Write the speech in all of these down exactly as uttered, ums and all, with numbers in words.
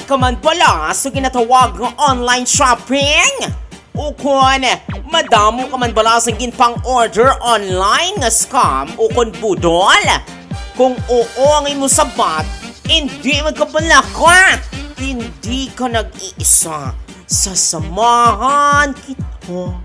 Ka man bala sa ginatawag nga online shopping? Ukon, madamo ka man bala sa ginpang-order online nga scam ukon budol? Kung oo ang imo sabat, hindi magkabalaka. Hindi ka nag-iisa. Sasamahan kita.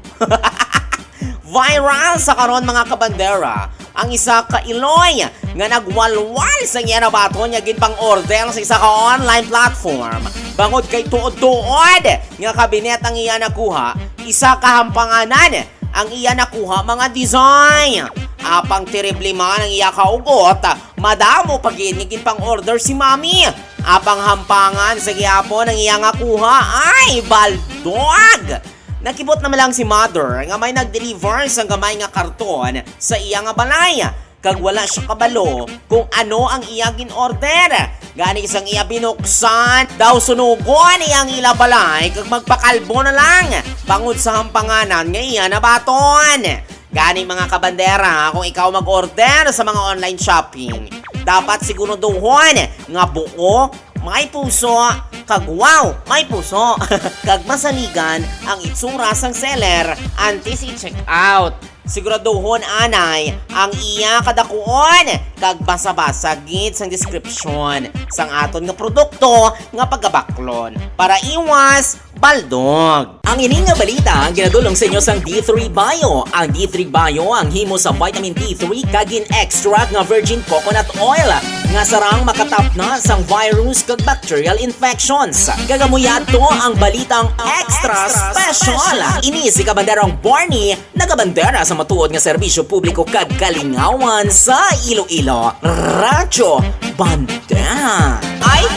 Viral sa karon, mga kabandera, ang isa ka iloy nga nagwalwal sa iya nabaton nga ginpang-order sa isa ka online platform. Bangod kay tuod-tuod nga kabinet ang iya nakuha, isa ka hampanganan ang iya nakuha mga design. Apang terrible man ang iya kaugot, madamo pa gid nga ginpang-order si Mami. Apang hampangan sa gihapon ang iya nga kuha ay baldog. Nakibot na man lang si mother nga may nag-deliver sang gamay nga karton sa iya nga balay, kag wala siya kabalo kung ano ang iya gin-order. Gani sang iya binuksan, daw sunugon niya ang ila balay kag magpakalbo na lang bangod sa hampanganan nga iya nabaton. Gani, mga kabandera, kung ikaw mag-order sa mga online shopping, dapat siguraduhon nga buo, may puso, kag wow, may puso, kag masaligan ang itsura sang seller antes i-check out. Siguraduhon anay ang iya kadakuon, kag basa-basa gid sang description sang aton nga produkto nga pagabaklon para iwas baldog. Ang ini nga balita ang ginadulong sa inyo sang D three Bio. Ang D three Bio ang himo sa vitamin D three kag gin-extract nga virgin coconut oil nga sarang makatapna sang virus kag bacterial infections. Kag amo yadto ang balitang extra special. Ini si Kabanderang Barney, nagabandera sa matuod nga serbisyo publiko kag kalingawan sa Iloilo, Radyo Bandera. Ay,